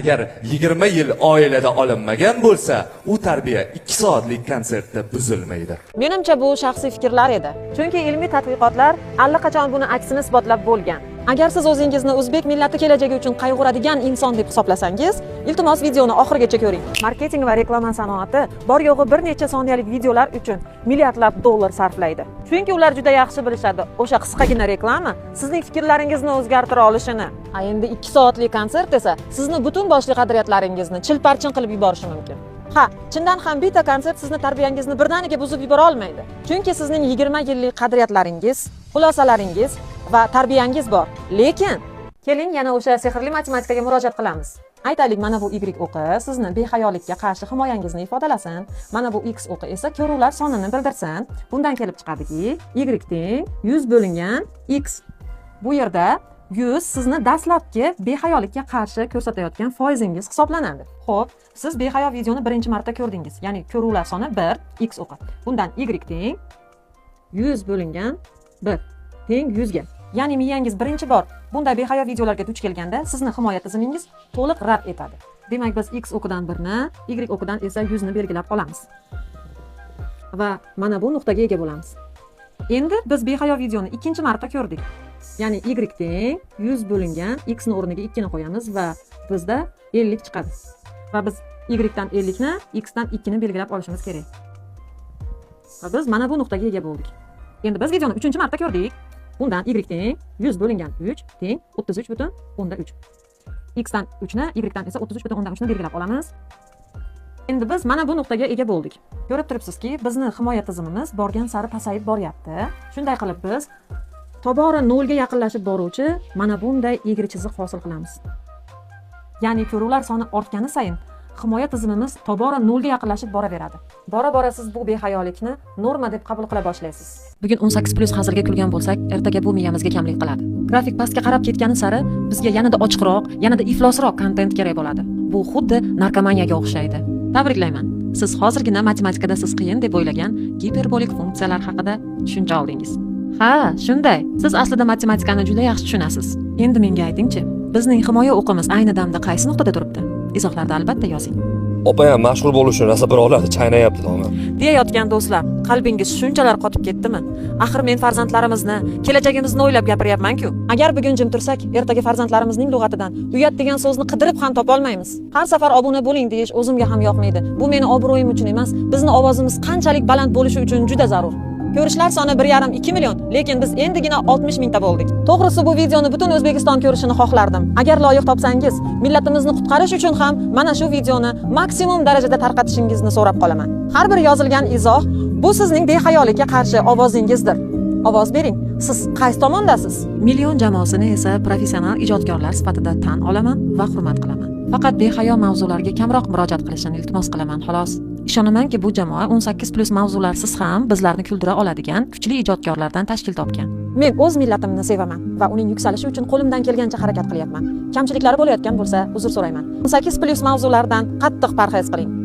Agar 20 yil oilada olinmagan bo'lsa, u tarbiya 2 soatlik konsertda buzilmaydi. Menimcha, bu shaxsiy fikrlar edi. Chunki ilmiy tadqiqotlar allaqachon buni aksini isbotlab bo'lgan. Agar siz o'zingizni o'zbek millati kelajagi uchun qayg'uradigan inson deb hisoblasangiz, iltimos, videoni oxirigacha ko'ring. Marketing va reklama sanoati bor yo'g'i bir necha soniyalik videolar uchun milliardlab dollar sarflaydi. Chunki ular juda yaxshi bilishadi, o'sha qisqagina reklama sizning fikrlaringizni o'zgartira olishini. A endi 2 soatlik konsert esa sizni butun boshli qadriyatlaringizni chilparchin qilib yuborishi mumkin. Ha, chindan ham bitta konsert sizni tarbiyangizni birdaniga buzib yubora olmaydi. Chunki sizning 20 yillik qadriyatlaringiz, xulosalaringiz va tarbiyangiz bor. Lekin keling, yana o'sha sehrli matematikaga murojaat qilamiz. Aytaylik, mana bu Y o'qi sizni behayolikka qarshi himoyangizni ifodalasin. Mana bu X o'qi esa ko'ruvlar sonini bildirsin. Bundan kelib chiqadiki, Y teng 100 bo'lingan X. Bu yerda 100 sizni dastlabki behayolikka qarshi ko'rsatayotgan foizingiz hisoblanadi. Xo'p, siz behayo videoni birinchi marta ko'rdingiz. Ya'ni ko'ruvlar soni 1, X o'qi. Bundan Y teng 100 bo'lingan 1 teng 100 ga. Ya'ni miyangiz birinchi bor bunday behayo videolarga duch kelganda sizni himoya tizimingiz to'liq rad etadi. Demak, biz X o'qidan 1 ni, Y o'qidan esa 100 ni belgilab olamiz. Va mana bu nuqtaga ega bo'lamiz. Endi biz behayo videoni ikkinchi marta ko'rdik. Ya'ni Y teng 100 bo'lingan X ni o'rniga 2 ni qo'yamiz va bizda 50 chiqadi. Va biz Y dan 50 ni, X dan 2 ni belgilab olishimiz kerak. Va biz mana bu nuqtaga ega bo'ldik. Endi biz videoni uchinchi marta ko'rdik. Bundan Y teng 100 bo'lingan 3 teng 33,3. X dan 3 ni, Y dan esa 33,3 ni belgilab olamiz. Endi biz mana bu nuqtaga ega bo'ldik. Ko'rib turibsizki, bizni himoya tizimimiz borgan sari pasayib boryapti. Shunday qilib, biz tobora nolga yaqinlashib boruvchi mana bunday egri chiziq hosil qilamiz. Ya'ni ko'ruvlar soni ortgani sayin himoya tizimimiz tobora nolga yaqinlashib boraveradi. Bora bora siz bu behayolikni norma deb qabul qila boshlaysiz. Bugun 18+ hazilga kulgan bo'lsak, ertaga bu miyamizga kamlik qiladi. Grafik pastga qarab ketgani sari bizga yanada ochiqroq, yanada iflosroq kontent kerak bo'ladi. Bu xuddi narkomaniyaga o'xshaydi. Tabriklayman. Siz hozirgina matematikada siz qiyin deb o'ylagan giperbolik funksiyalar haqida tushuncha oldingiz. Ha, shunday. Siz aslida matematikani juda yaxshi tushunasiz. Endi menga aytingchi, bizning himoya o'qimiz ayni damda qaysi nuqtada turibdi? Izohlarda albatta yozing. Opa ham mashhur bo'lish uchun rosa birovlarni chaynayapti tomi. Deyayotgan do'stlar, qalbingiz shunchalar qotib ketdimi? Axir men farzandlarimizni, kelajagimizni o'ylab gapiryapman-ku. Agar bugun jim tursak, ertaga farzandlarimizning lug'atidan uyat degan so'zni qidirib ham topolmaymiz. Har safar obuna bo'ling deyish o'zimga ham yoqmaydi. Bu meni obro'yim uchun emas, bizni ovozimiz qanchalik baland bo'lishi uchun juda zarur. Ko'rishlar soni 1,5-2 million, lekin biz endigina 60 mingta bo'ldik. To'g'risi, bu videoni butun O'zbekiston ko'rishini xohlardim. Agar loyiq topsangiz, millatimizni qutqarish uchun ham mana shu videoni maksimum darajada tarqatishingizni so'rab qolaman. Har bir yozilgan izoh bu sizning behayolikka qarshi ovozingizdir. Ovoz bering. Siz qaysi tomondasiz? Million jamoasini esa professional ijodkorlar sifatida tan olaman va hurmat qilaman. Faqat behayo mavzularga kamroq murojaat qilishini iltimos qilaman, xolos. Ishonamanki, bu jamoa 18+ mavzularsiz ham bizlarni kuldira oladigan kuchli ijodkorlardan tashkil topgan. Men o'z millatimni sevaman va uning yuksalishi uchun qo'limdan kelgancha harakat qilyapman. Kamchiliklari bo'layotgan bo'lsa, uzr so'rayman. 18+ mavzulardan qattiq parhez qiling.